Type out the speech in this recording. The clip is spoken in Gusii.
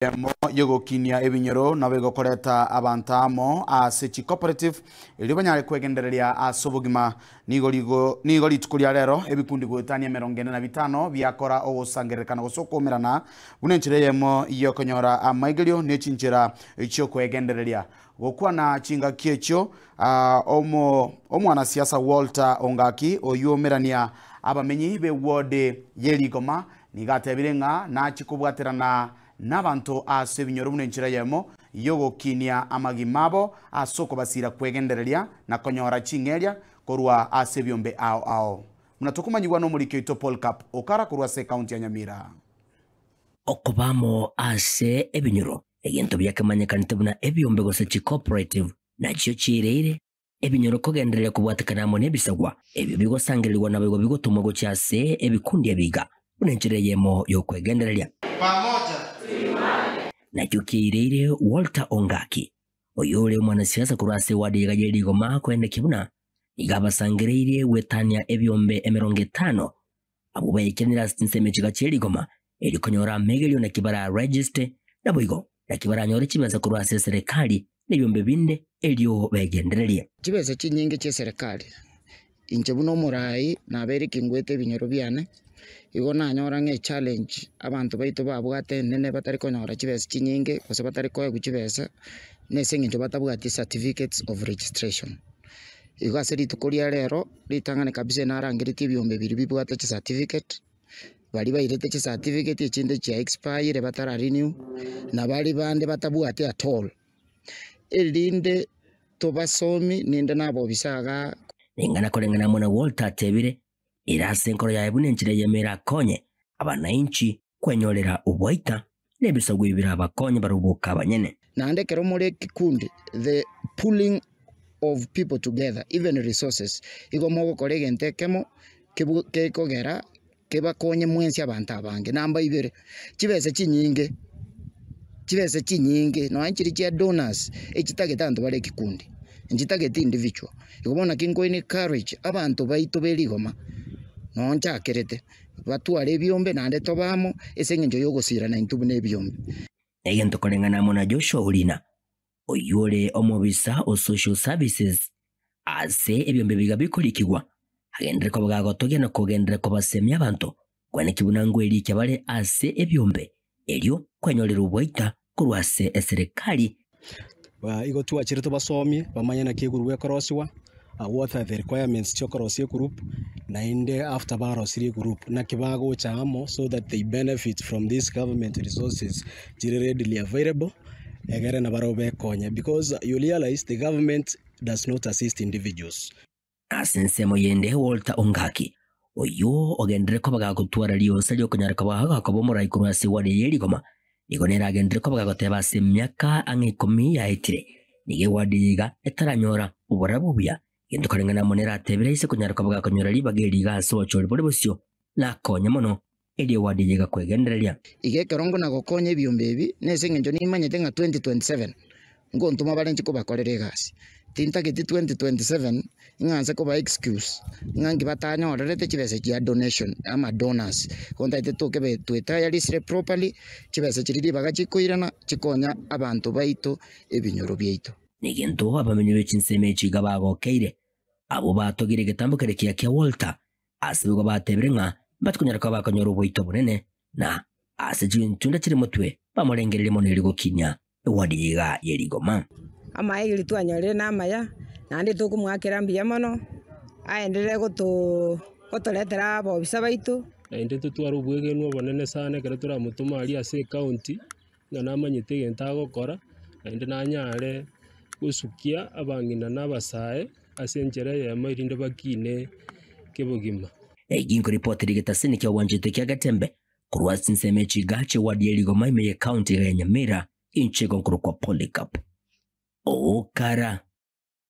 Eyemo y'ogokinia ebinyoro nabo egokoreta abanto amo ase chicooperative erio banyare kwegendereria ase obogima. Nigo rigo nigo rituko ria rero ebikundi goetania emerongo ene na bitano biakora ogosangererekana gose okoumerana buna enchera eyemo y'okonyora amaigerio ne chinchera chi'okwegendereria. Gokwana chingaki echio omo omwanasiasa Walter Ongaki oyio omerania abamenyi b'eward ye Rigoma Nigo atebire ng'a nachie kobwaterana nabanto ase ebinyoro buna enchera eyemo y'ogokinia amagima abo ase okobasiira kwegendereria na konyora ching'eria korwa ase ebiombe ao ao. Buna tokomanyigwa nomoriki oito Polycarp Okara korwa ase ekaunti ya Nyamira. Okoba amo ase ebinyoro, egento biakemanyekanete buna ebiombe gose chicooperative, nachio chiireire Ebinyoro kogendereria kobwatekana amo nebisagwa, ebio bigosangererigwa naboigo bigotomwa gochia ase ebikundi ebiga, buna enchera eyemo y'okwegendereria. Nakio kiaireire Walter Ongaki, oyore omwanasiasa korwa ase eward eyega ye rigoma koenekia buna nigo abasangereirie goetania ebiombe emerongo etano abwo baekenire ase chinsemo echiga chie rigoma erio konyora amegerio naki bara register naboigo naki baranyore chibesa korwa ase eserekari na ebiombe binde erio begendererie. Chibesa chinyinge chi'eserekari, inche buna omoraai nabeire kingwete ebinyoro biane, igo nanyora ng'a echallenge abanto baito babwate enene batari konyora chibesa chinyinge gose batari koegwa chibesa, na ase eng'encho batabwati certificates of registration. Igo ase rituko ria rero, ritang'ani kabisa narangeretie ebiombe biria bibwate chicertificate. Baria bairete chicertificate echinde chia expire batara renew, na baria bande batabwati at all, erinde tobasomi ninde nabobisa igaa. Ring'ana koreng'ana amo na Walter atebire, ere ase enkoro yaye buna enchera eyemo erakonye abanainchi kwenyorera oboita na ebisaku ebi birabakonye barabwo boka abanyene. Naende ekero more ekekundi, the pulling of people together, even resources, igo mogokora egento ekemo kebu gekogera kebakonye mwensi abanto abange. Namba ibere, chibesa chinyinge, chibesa chinyinge nonya nchiria chia donors, echitagete abanto bare ekekundi, nchitageti individual. Igo bono naki nko encourage abanto baito be rigoma, nonye nchakerete, batware ebiombe naende tobe amo ase eng'encho y'ogosirana intwe buna ebiombe. Egento koreng'ana amo na Joshua Orina, oyio ore omobisa o Social Services ase ebiombe biga bikorikigwa, agenderere koba gagotogia na kogenderera kobasemia abanto kweneki buna ngwerikia bare ase ebiombe erio kwenyorera oboita korwa ase eserekari. Igo twachire tobasomie bamanye naki egroup ekorosiwa, what are the requirements chiokorosia egroup, naende after barosirie egroup naki bagocha amo so that they benefit from these government resources chire readily available, egere nabarabwo bekonye because you realize the government does not assist individuals. Ase ensemo yende Walter Ongaki, oyio ogenderere koba gagotwara riosa riokonyara koba gakoba omorai korwa ase eward eye y'erigoma, nigo nere agenderere koba gagoteba ase emiaka ang'e ikomi yaetire, nigo eward eye iga etaranyora oborabu obuya, gento koreng'ana amo nere atebire aise konyara koba gakonyora ribaga eri iga ase obochori bore bosio, nakonye mono erio eward eye igakwegendereria. Iga ekero nkona-gokonya ebiombe ebi, nase engencho nimanyete ng'a 2027 ngontoma bare inche kobakorera egasi. Tintageti 2027 ng'a nse koba excuse ng'a nki batanyorerete chibesa chia donation ama donors. Igo ntagete tokebe twetayarisire properly, chibesa chiria ribaga chikoirana chikonya abanto baito ebinyoro biaito. Negento abamenyi be chinsemo echi iga bagokeire, abwo batogire egetambo keria kiya kia Walter, Ase igo batebire ng'a mbatikonyara koba bakonyora oboito obonene, na ase chinchunda chire motwe bamorengererie mono erio gokinia ewadi iga ye rigoma. Amaegeri twanyorire namaya, naende tokomoakera mbuya mono, aenderere goto gotoretera abobisa baito. Naende totware obwegenwa obonene sana ekero toramotome aria ase ecounty, ng'a namanyete egento agokora, naende nanyare gosukia abang'ina na abasae ase enchera eyemo erinde bakine kebogima. Eki nkoripoti getasini kia obwanchete kia Getembe korwa ase chinsemo echi iga chia eward ye Rigoma ime ye county iga ya Nyamira inche igo nkorokwa Polycarp Okara.